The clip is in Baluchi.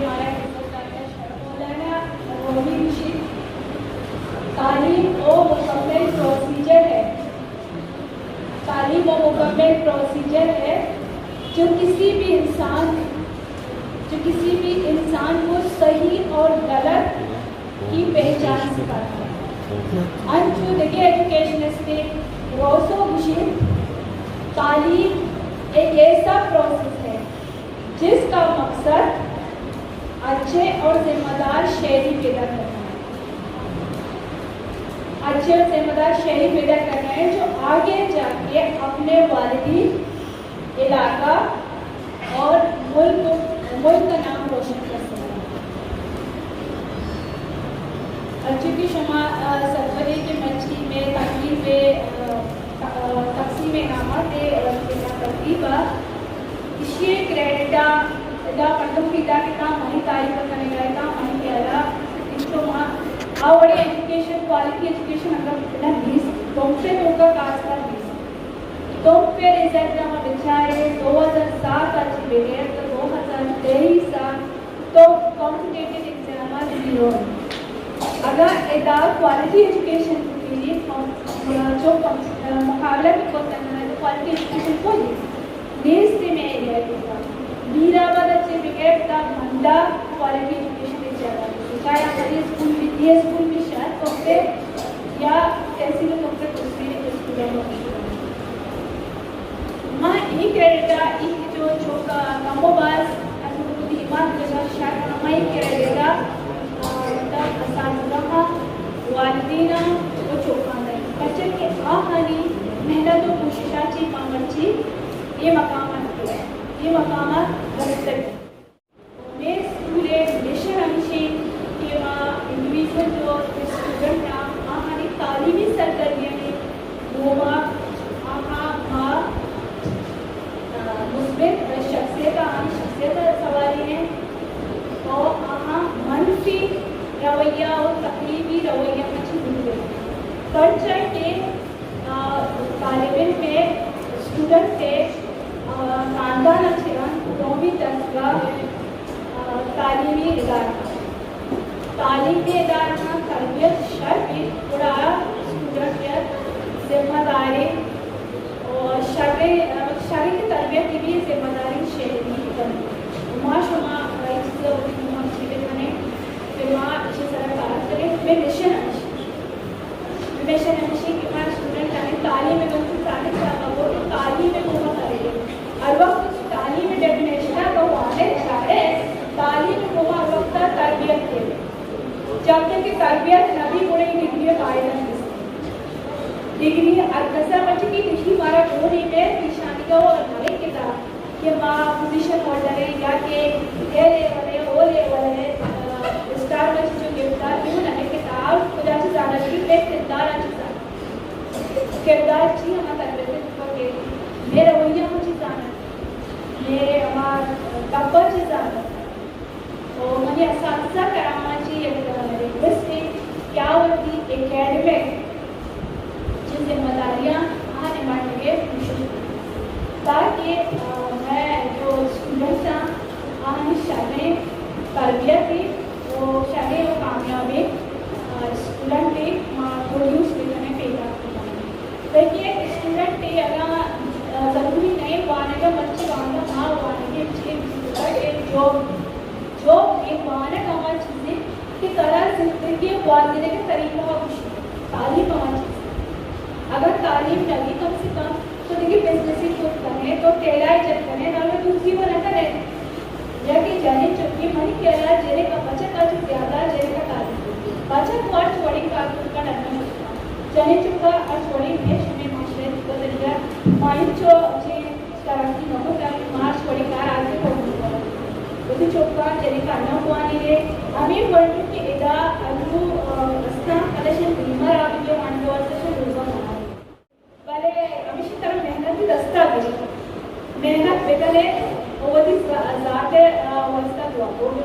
ہمارا عزت دار مولانا رومی رشید، تعلیم وہ مکمل پروسیجر ہے، تعلیم وہ مکمل پروسیجر ہے جو کسی بھی انسان، جو کسی بھی انسان کو صحیح اور غلط کی پہچان سکھاتا ہے۔ انچو دگہ ایجوکیشنسٹ ءَ روسو گوشیت، تعلیم ایک ایسا پروسیس ہے جس کا مقصد اچھے اور ذمہ دار شہری پیدا کرنا ہے۔ اچھے اور ذمہ دار شہری پیدا کرنا ہے جو آگے جا کے اپنے والدین، علاقہ اور ملک، ملک کا نام روشن کر سکے۔ انچو کہ شما، آ، سرپدے کہ مرچی مئے تقریب ءِ، آ، ت-، آ، تقسیم انعامات ءِ، آ، تقریب ءَ ایشی ءِ کریڈٹ ءَ ادا مردم بیتا کہ تاں منی تعریف کنگ ءَ، تاں منی خیال ءَ انچو ما آ وڑیں ایجوکیشن، کوالٹی ایجوکیشن اگاں بنا نیست، تو سے موقع خاص کر نیست۔ تو پہ رزلٹ ءَ ما بچاریں، دو ہزار سات ءَ چہ بگر تو دو ہزار تئیس ءَ تو کمپیٹیٹیو ایگزام ءَ زیرو۔ اگاں ادا کوالٹی ایجوکیشن بکنی، کم-، چو کم-، مقابلہ بکتگ، تو کوالٹی ایجوکیشن کجا نیست مئے ایریا ءِ توکا۔ میر آباد ءَ چہ بگر تا بندا کوالٹی ایجوکیشن ءِ جاگہ نیست۔ چاہے ہماری اسکول بھی، یہ اسکول بھی شاید تو پہ یا تحصیل ءِ توکا تصویر اسکول ءَ موجود ہے۔ ما اے کریڈٹ ءَ، اے جو چوکا کم و باز انچو کہ وتی ایمان جگہ شر، ما اے کریڈٹ ءَ، آ، وتا اساتذہ ءَ، والدین ءَ و چوکاں دئیں۔ پرچا کہ آہانی محنت و کوشش ءَ چہ ما مرچی اے مقام ءَ، اے مقام ءَ رستگ۔ مئے اسکول ءِ مشن ہمیش انت کہ ما انڈیویجول جو اسٹوڈنٹ آں، آہانی تعلیمی سرگرمیانی گوما آہاں ما، آ، مثبت شخصیت، آہانی شخصیت ءَ سوارینیں و آہاں منفی رویہ و تخریبی رویہ ءَ چہ دور بکنیں۔ پرچا کہ آ، طالب علم ءِ، اسٹوڈنٹ ءِ، آ، خاندان ءَ چہ رند دومی درجہ ءَ، آ، تعلیمی ادارہ، تعلیمی ادارہ تربیت شر بیت، گڑا اسٹوڈنٹ ءِ ذمہ داری و شریں، آ، شریں کہ تربیت ءِ بھی ذمہ داری شہری بنت۔ ما شما اے چیز ءَ وتی گوما چیز کنیں کہ ما ایشی سرا کار کنیں، مئے مشن ہمیش ہمیشہ نمیشی کہ ما اسٹوڈنٹ آنی تعلیم ءِ گوں چہ ثابت کرنا گو کہ تعلیم ءِ گوما تربیت۔ ہر وقت تعلیم ءِ ڈیفینیشن ءَ تو وانگ چارے، تعلیم ءِ گوما ہر وقت تربیت دے۔ جب تک کہ تربیت نہ بی گڑا ڈگری ءِ فائدہ نیست۔ ڈگری ہر کسا بچے کہ ڈگری مارا گون ءَ بے پیشانی کا وہ ہر ایک کتاب کہ ما پوزیشن ہولڈر ہیں یا کہ اے لیول ہے، او لیول ہے، آ، اسٹار بچی جو گرفتار کیوں نہ ہے کتاب خدا چی زانت کی، مئے کردار چی زانت۔ کردار چی ہما تربیت کو کہ مئے رویہ ہم چی زانت، مئے ہما گپا چی زانت۔ و منی اساتذہ کرام ءَ چہ یک ریکویسٹ انت کہ آ وتی اکیڈمک چہ ذمہ داریاں آ نمائندگی ءَ کوشش کنت تاکہ، آ، مئے جو اسٹوڈنٹس آں آہانی شریں تربیت و شریں و کامیابیں، آ، اسٹوڈنٹ ما پروڈیوس بکنیں، پیدا بکنیں۔ بلکہ یک اسٹوڈنٹ اگاں، آ، ضروری نہیں وانگا مرچی وانگا ما وانگے چیز جو جو اے وانگ ہما چیزے کہ ترا زندگی ءِ گوازینگ ءِ طریقہ ءَ گوشی، تعلیم ہما چیزے۔ اگر تعلیم نہ بی کم سے کم تو دگہ بزنس ءَ کت کنے، تو ٹیلا ءَ جت کنے، نہ تو دوزی ءَ نہ کنے۔ یا کہ جنین چکے منی خیال ءَ جنک ءَ بچک ءَ چہ زیادہ جنک ءَ تعلیم۔ بچک وارچ وڑیں کار کت کن انا۔ جنین چکا ہرچ وڑیں ہے شمے معاشرہ ءِ ذریعہ ما انچو چے ترقی نہ کتگ، مارچ وڑیں کار آتے کو وتی چکاں جنک ءَ نہ وانینے۔ ہمے ورڈ کہ ادا انو، آ، استان کلشن بیمار آبی جو انڈو استشن روزہ منا۔ بلے ہمیشی طرح محنت دستا بری۔ محنت بکنے و وتی ذا-، ذات، آ، واسطہ دعا کو۔